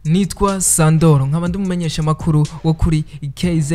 Nitwa Sandoro, nkaba ndi umumenyesha makuru wo kuri KZ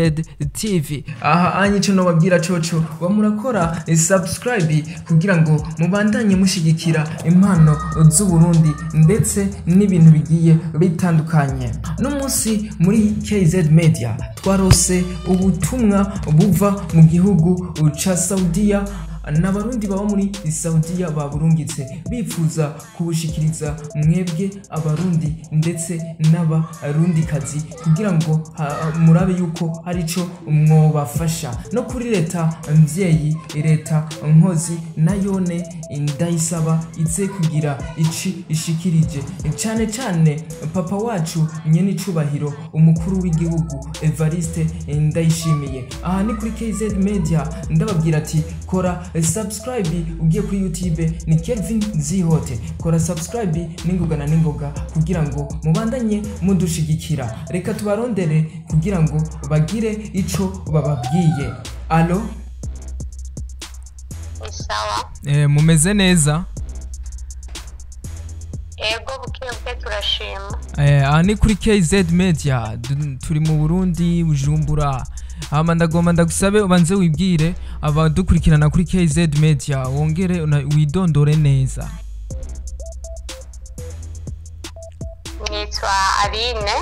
TV. Aha anye ico nobabwira coco, bamurakora subscribe kugira ngo mubandanye mushigikira impano z'Uburundi ndetse n'ibintu bigiye bitandukanye. N'umunsi muri KZ Media twarose ubutumwa buva mu gihugu ca Saudiya, n'Abarundi baba muri Saudiya baburungitse bifuza kubushikiriza mwebwe Abarundi ndetse n'Abarundikazi kugira ngo murabe yuko hari ico mwobafasha. No kuri leta mvyeyi, leta nkozi nayone ndayisaba ize kugira ici ishikirije, cane cane papa wacu nyene icubahiro umukuru w'igihugu Evariste Ndayishimiye. Aha ni kuri KZ Media, ndababwira ati kora subscribe ugiye kuri YouTube ni Kelvin Zihote, kora subscribe ningoga na ningoga kugira ngo mubandanye mudushigikira. Reka tubarondere kugira ngo bagire ico bababwiye. Allo? Sawa. Mumeze neza? Ego, buke buke, turashima. Aha ni kuri KZ Media, turi mu Burundi, Bujumbura. Hama ndagomba ndagusabe ubanze wibwire abadukurikirana kuri KZ Media, wongere widondore neza. Nitwa Aline.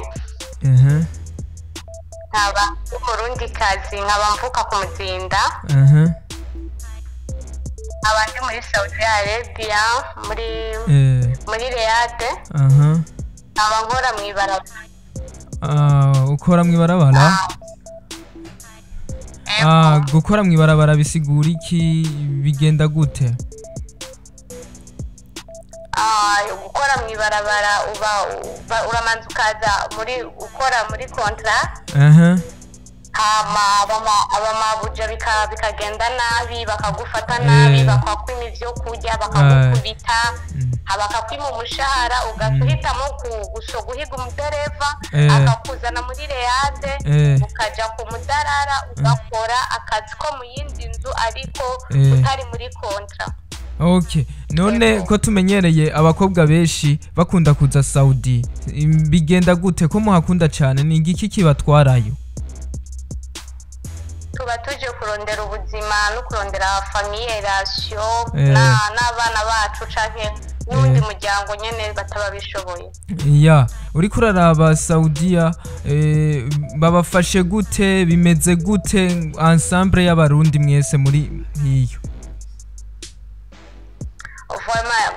Nkaba Umurundikazi, nkaba mvuka ku Muzinda. Nkaba ndi muri Saudi Arabia, muri muri Riyadh. Nkaba nkora mu ibarabara. Ah, ukora mw'ibarabara? Ego. Ah, gukora mw'ibarabara bisigura iki? Bigenda gute? Ah, gukora mu ibarabara uba uramanza ukaza muri ukora muri contrat, hama abamabuja bikagenda nabi, bakagufata nabi, bakakwima ivyo kurya, bakagukubita, bakakwima umushahara, ugahitamo guhiga umudereva akakuzana muri Riyadh, ukaja ku mudarara, ugakora akazi ko mu yindi nzu ariko utari muri contrat. Okay, none Ego. ko tumenyereye abakobwa benshi bakunda kuza Saudi, bigenda gute ko muhakunda cane? Ni igiki kibatwarayo? Tuba tuje kurondera ubuzima no kurondera famille, relation n'abana bacu canke n'uwundi muryango nyene bataba bishoboye. Ya, uriko uraraba Saudiya, babafashe gute? Bimeze gute ensemble y'Abarundi mwese muri hiyo? Vraiment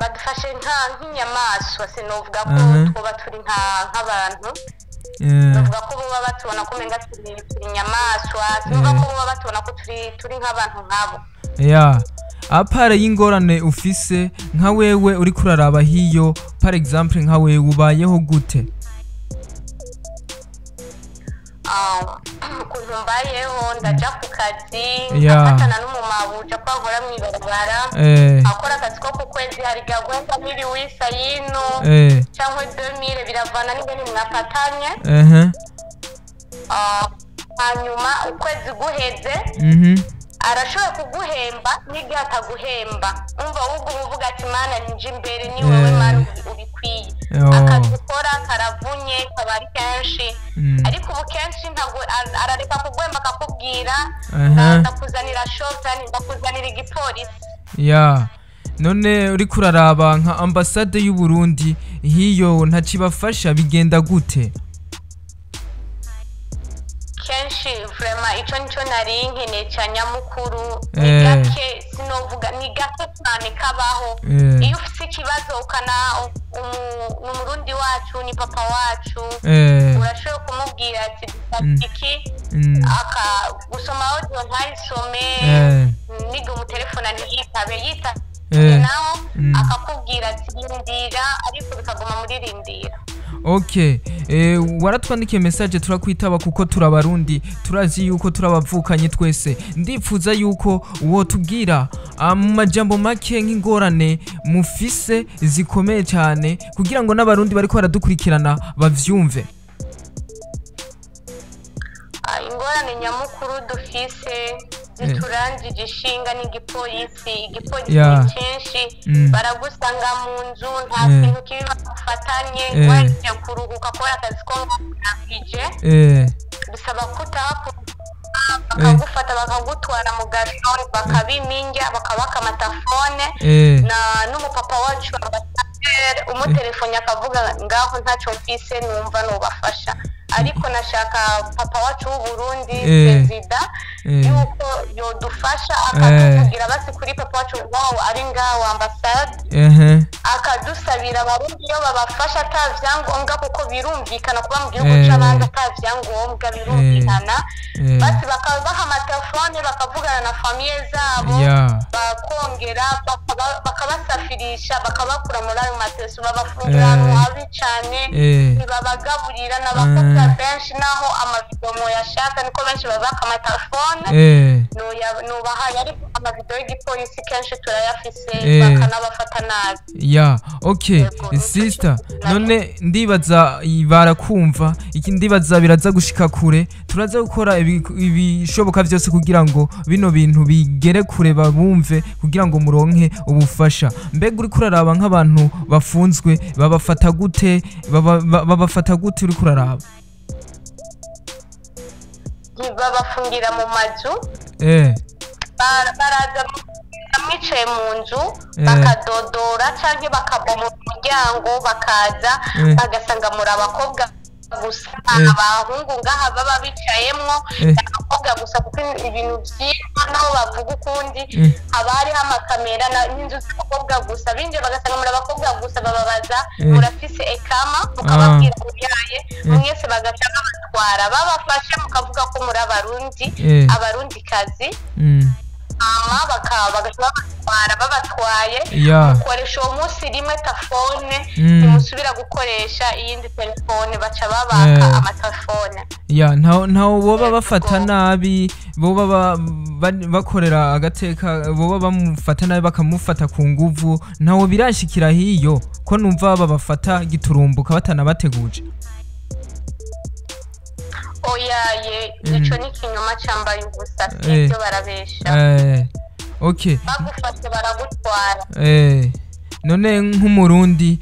badufashe nk'inyamaswa, sinovuga ko twoba turi nk'abantu. Novuga ko boba batubona ko umenga turi inyamaswa, sinovuga ko boba batubona ko turi nk'abantu nkabo. Ya, à part y'ingorane ufise nka wewe uriko uraraba hiyo, par exemple nka wewe ubayeho gute? Ah, ukuntu mbayeho, ndaja ku kazi, nkafatana n'umumabuja ko nkora mw'ibarabara, akora akazi ko ku kwezi. Hari igihe aguhemba 1800 yino cyangwa 2000, biravana n'ingene mwafatanye. Ah, hanyuma ukwezi guheze arashoboye kuguhemba n'igihe ataguhemba, umva ahubwo uba uvuga ati: "Mana, nije imbere, ni wowe Mana ubikwiye." Akazi ukora karavunye, kaba ari kenshi, ariko ubu kenshi ntabwo arareka kuguhemba, akakubwira: "Ndakuzanira shotani, ndakuzanira igipolisi." Ya, none uriko uraraba nka ambasade y'u Burundi hiyo ntacibafasha? Bigenda gute? Kenshi vraiment ico nico nari nkeneye ca nyamukuru. Ni gake, sinovuga ni gake cyane kabaho. Iyo ufise ikibazo ukana ni Umurundi wacu, ni papa wacu, urashoboye kumubwira ati: "Dufata iki," aka gusoma audio ntayisome, niga umutelefona ntiyitabe, yita naho akakubwira ati: "Rindira," ariko bikaguma muri rindira. Okay, waratwandikiye message turakwitaba kuko turabarundi, turazi yuko turabavukanye twese. Ndipfuza yuko wotubwira mu majambo make nk'ingorane mufise zikomeye cyane kugira ngo n'Abarundi bariko baradukurikirana bavyumve. Ah, ingorane nyamukuru dufise Ziturangije ishinga n'igipolisi. Igipolisi ni cyinshi, baragusanga mu nzu, nta kintu kibi bagufatanye. Wagiye kuruhuka kubera akazi ko ngije, bisaba ko utaha bakagufata, bakagutwara mu gasho, bakabiminja, bakabaka amatelefone. Na n'umupapa wacu ambasaderi umutelefone akavuga ngaho ntacyo mfise, numva nubafasha. Ariko nashaka papa wacu w'Uburundi, perezida, yuko yodufasha akatuvugira basi kuri papa wacu ngaho ari ngaho ambasade, akadusabira Abarundi iyo babafasha ata vyangombwa, kuko birumvikana kuba mu gihugu c'abandi ata vyangombwa, birumvikana. Basi bakabaha amatelefone, bakavugana na famille zabo, bakongera bakabasafirisha, bakabakura muri ayo mateso babafungira ahantu habi cane. Ntibabagaburira n'abakobwa benshi, naho amavido moyashaka niko benshi babaka amatelefone. Nubahaye, ariko amavido y'igipolisi kenshi turayafise, bakanabafata nabi. Ya, okay. Yego, nico Sister, kintu. None ndibaza barakumva iki, ndibaza biraza gushika kure. Turaza gukora ibishoboka byose kugira ngo bino bintu bigere kure, babumve, kugira ngo muronke ubufasha. Mbega uriko uraraba nk'abantu bafunzwe babafata gute? Babafata gute uriko uraraba? Babafungira mu mazu. Baraza mwicaye mu nzu, bakadodora cyangwa bakaboma umuryango, bakaza, bagasanga muri abakobwa gusa. Abahungu ngaha baba bicayemwo, abakobwa gusa, kuko ibintu byitwa naho bavuga ukundi, haba hariho amakamera n'inzu z'abakobwa gusa. Binjiye bagasanga muri abakobwa gusa, bababaza murafise ekama, mukababwira uyaye, mwese bagaca babatwara. Babafashe mukavuga ko muri Abarundi, Abarundikazi, hama bagaca babatwara. Babatwaye, mukoresha uwo munsi rimwe telefone, ntimusubira gukoresha iyindi telefone, baca babaka amatelefone. Ya, ntaho boba bafata nabi, boba bakorera agateka, boba bamufata nabi, bakamufata ku nguvu? Ntawo birashikira hiyo ko numva babafata giturumbuka batanabateguje? Oyaye, ico ni ikinyoma cambaye ubusa, sivyo, barabesha. Okay. Bagufashe baragutwara. None nk'Umurundi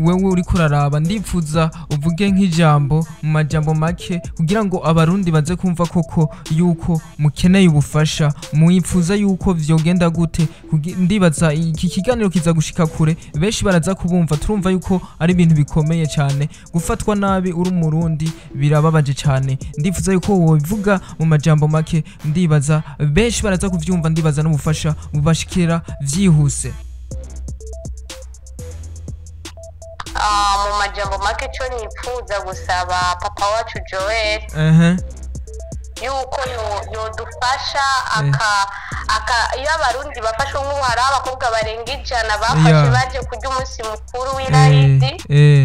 wewe uriko uraraba, ndipfuza uvuge nk'ijambo mu majambo make kugira ngo Abarundi baze kumva koko yuko mukeneye ubufasha, mwipfuza yuko vyogenda gute. Ndibaza iki kiganiro kiza gushika kure, benshi baraza kubumva. Turumva yuko ari ibintu bikomeye cyane gufatwa nabi uri Umurundi, birababaje cyane. Ndifuza yuko wobivuga mu majambo make, ndibaza benshi baraza kuvyumva, ndibaza n'ubufasha bubashikira vyihuse. Ah, mu majambo make, cyo nipfuza gusaba papa wacu Joel yuko yodufasha aka iyo Abarundi bafashwe, nk'ubu hariho abakobwa barenga 100 bafashe baje kurya umunsi mukuru w'irayidi,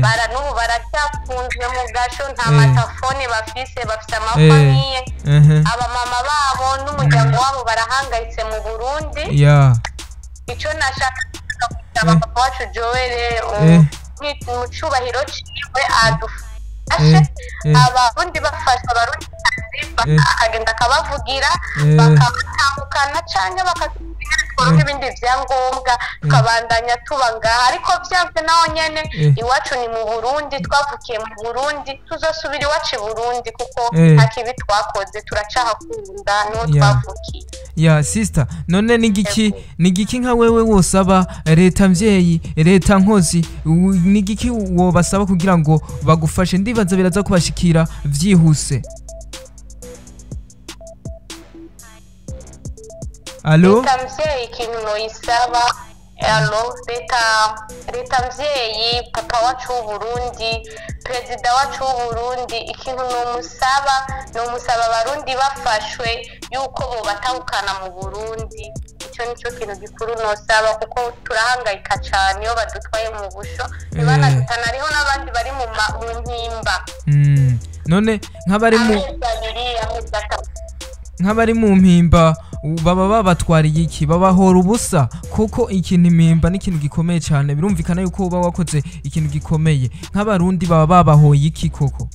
bara n'ubu baracyafunzwe mu gasho, nta matelefone bafise, bafise amafamille, abamama babo n'umuryango wabo barahangayitse mu Burundi. Icyo nashaka gusaba papa wacu Joel, mu cubahiro ciwe, adufashe. Abarundi bafashe, Abarundi akagenda akabavugira, bakabatahukana canke bakatwara ibindi vyangombwa, tukabandanya tuba ngaha. Ariko vyanse naho nyene, iwacu ni mu Burundi, twavukiye mu Burundi, tuzosubira iwacu i Burundi, kuko nta kibi twakoze, turacahakunda, niho twavukiye. Ya, sister, none ni igiki nka wewe wosaba leta mvyeyi, leta nkozi, ni igiki wobasaba kugira ngo bagufashe? Ndibaza biraza kubashikira vyihuse. Allo? Leta mvyeyi, ikintu noyisaba, allo, leta mvyeyi, papa wacu w'Uburundi, perezida wacu w'Uburundi, ikintu nomusaba, Abarundi bafashwe yuko bobatahukana mu Burundi. Ico nico kintu gikuru nosaba, kuko turahangayika cane iyo badutwaye mu busho, ntibanadutana. Hariho n'abandi bari mu mpimba. None nk'abari mu amezi 2, amezi 3. Nk'abari mu mpimba baba babatwariye iki? Babahora ubusa? Kuko ikintu impimba ni ikintu gikomeye cyane, birumvikana yuko uba wakoze ikintu gikomeye. Nk'Abarundi baba babahoye iki koko?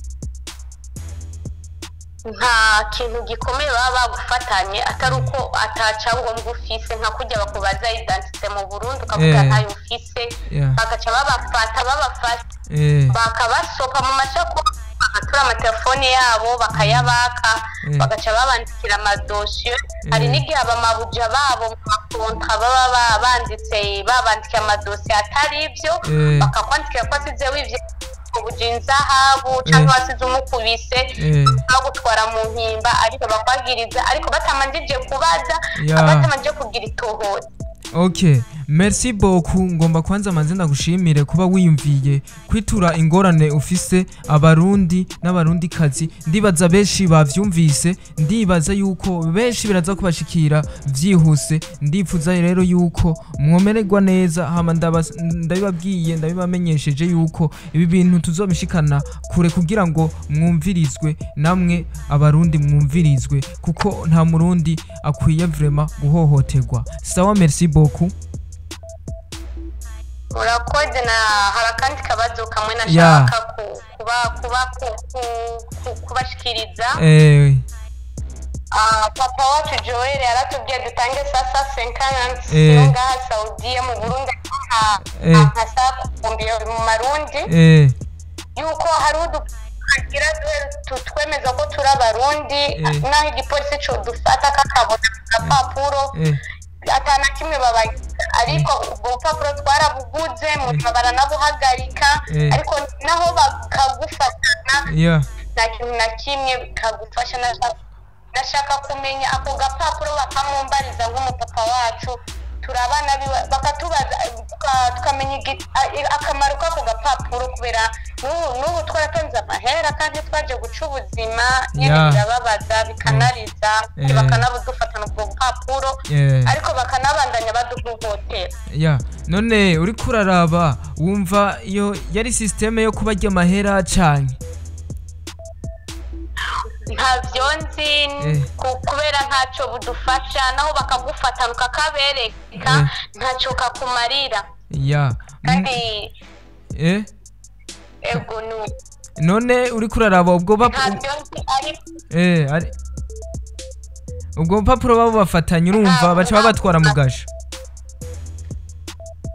Nta kintu gikomeye baba bagufatanye, atari uko atacyangombwa ufise, nka kujya bakubaza identité mu Burundi ukavuga ntayo ufise, bagaca babafata, babafashe bakabasopa mu mashakoshi, bagatura amatelefone yabo bakayabaka, bagaca babandikira amadosiye. Hari n'igihe abamabuja babo mu makontra baba banditse, babandikiye amadosiye atari ibyo, bakakwandikira ko asize wivye ubujinzahabu cyangwa wasize umukubise, bagutwara mu mpimba, ariko bakwagiriza, ariko batamanjije kubaza, batamanjije kugira itohoza. Okay, merci beaucoup. Ngomba kwanza manze ndagushimire kuba wiyumviye kwitura ingorane ufise abarundi n'abarundi kazi. Ndibaza benshi bavyumvise, ndibaza yuko benshi biraza kubashikira vyihuse. Ndifuza rero yuko mwomererwa neza, hama ndabibabwiye, ndabibamenyesheje yuko ibi bintu tuzobishikana kure kugira ngo mwumvirizwe, namwe abarundi mwumvirizwe, kuko nta murundi akwiye vraiment guhohoterwa. Sawa, merci beaucoup. Urakoze. Na hari akandi kabazo kamwe nashaka kubashikiriza. Papa wacu Joel yaratubwiye dutange sasa 50 ngaha Saudiya, mu Burundi nka saa kumbi mu Marundi, yuko hari udukagira tutwemeza ko turi abarundi, naho igipolisi codufata kakabona agapapuro atana kimwe babagira, ariko ubwo bupapuro twarabuguze munyuma baranabuhagarika, ariko naho bakagufatana nta kintu na kimwe kagufasha. Nashaka kumenya ako gapapuro bakamumbariza nk'umupapa wacu, turi abana biwe, bakatubaza tukamenya akamaro k'ako gapapuro, kubera n'ubu twaratonze amahera kandi twaje guca ubuzima nyine, birababaza bikanariza, bakanabudufatana ubwo bupapuro, ariko bakanabandanya baduhohotera. Ya, none uriko uraraba wumva iyo yari système yo kubarya amahera canke? Ntavyo nzi, kubera ntacyo budufasha, naho bakagufatana ukakabereka ntacyo kakumarira. Kandi ego None uriko uraraba ubwo ntavyo nzi ariko ari ubwo bupapuro babo bafatanye, urumva baca babatwara mu gasho.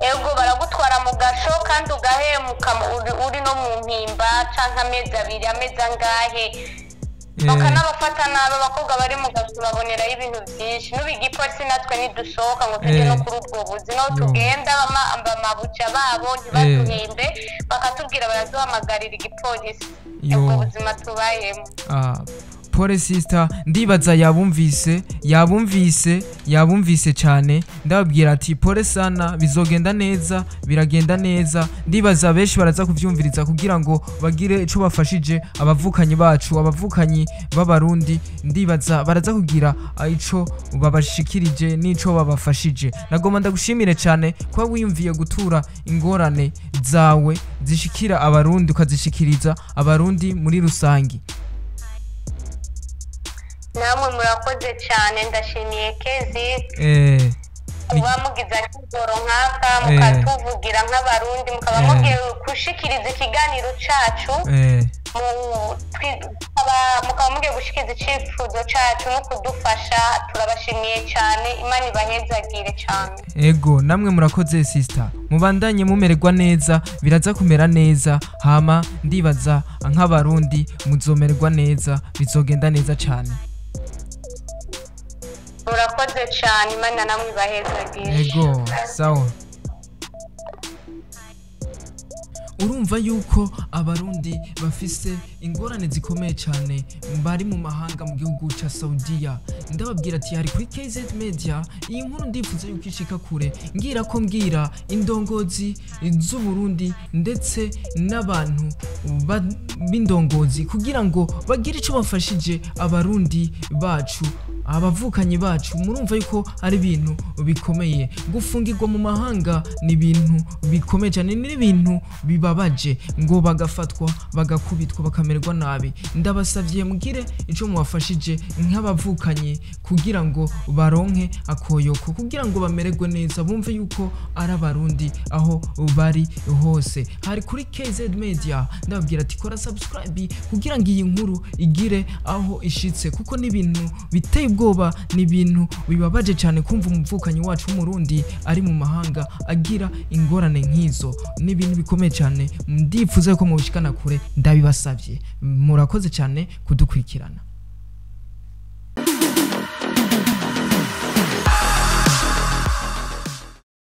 Ego, baragutwara mu gasho kandi ugahemuka uri no mu mpimba canke amezi 2, amezi angahe, bakanabafata nabi. Abakobwa bari mu gasho babonerayo ibintu byinshi. N'ubu igipolisi natwe ntidusohoka ngo tujye no kuri ubwo buzi, naho tugenda bamabuja babo ntibaduhembe, bakatubwira baraduhamagarira igipolisi. Ubwo buzima tubayemo. Pole sister, ndibaza yabumvise, yabumvise, yabumvise cyane. Ndababwira ati pole sana, bizogenda neza, biragenda neza. Ndibaza benshi baraza kuvyumviriza kugira ngo bagire ico bafashije abavukanyi bacu, abavukanyi b'abarundi. Ndibaza baraza kugira ico babashikirije n'ico babafashije. Nagomba ndagushimire cyane kuba wiyumviye gutura ingorane zawe zishikira abarundi, ukazishikiriza abarundi muri rusangi. Namwe murakoze cyane, ndashimiye Kezi kuba mugize akigoro nk'aka, mukatuvugira nk'abarundi, mukaba mugiye gushikiriza ikiganiro cacu, mukaba mugiye gushikiriza icifuzo cacu no kudufasha. Turabashimiye cyane, Imana ibahezagire cyane. Ego, namwe murakoze sister, mubandanye mumererwa neza, biraza kumera neza. Hama ndibaza nk'abarundi muzomererwa neza, bizogenda neza cyane. Murakoze cyane, Imana namwe ibahezagire. Ego, sawa. Urumva yuko abarundi bafise ingorane zikomeye cyane bari mu mahanga mu gihugu ca Saudiya. Ndababwira ati hari kuri KZ Media, iyi nkuru ndifuza yuko ishika kure, ngira ko mbwira indongozi z'u Burundi ndetse n'abantu b'indongozi kugira ngo bagire ico bafashije abarundi bacu. Abavukanyi bacu murumva yuko ari ibintu bikomeye. Gufungirwa mu mahanga ni ibintu bikomeye cyane, ni ibintu bibabaje, ngo bagafatwa, bagakubitwa, bakamererwa nabi. Ndabasavye mugire ico mubafashije nk'abavukanyi kugira ngo baronke akoyoko, kugira ngo bamererwe neza, bumve yuko ari Abarundi aho bari hose. Hari kuri KZ Media, ndababwira ati kora subscribe kugira ngo iyi nkuru igire aho ishitse, kuko ni ibintu biteye ubwoba, ni ibintu bibabaje cyane kumva umuvukanyi wacu w'Umurundi ari mu mahanga agira ingorane nk'izo. Ni ibintu bikomeye cyane, ndifuza ko mubishikana kure, ndabibasabye. Murakoze cyane kudukurikirana.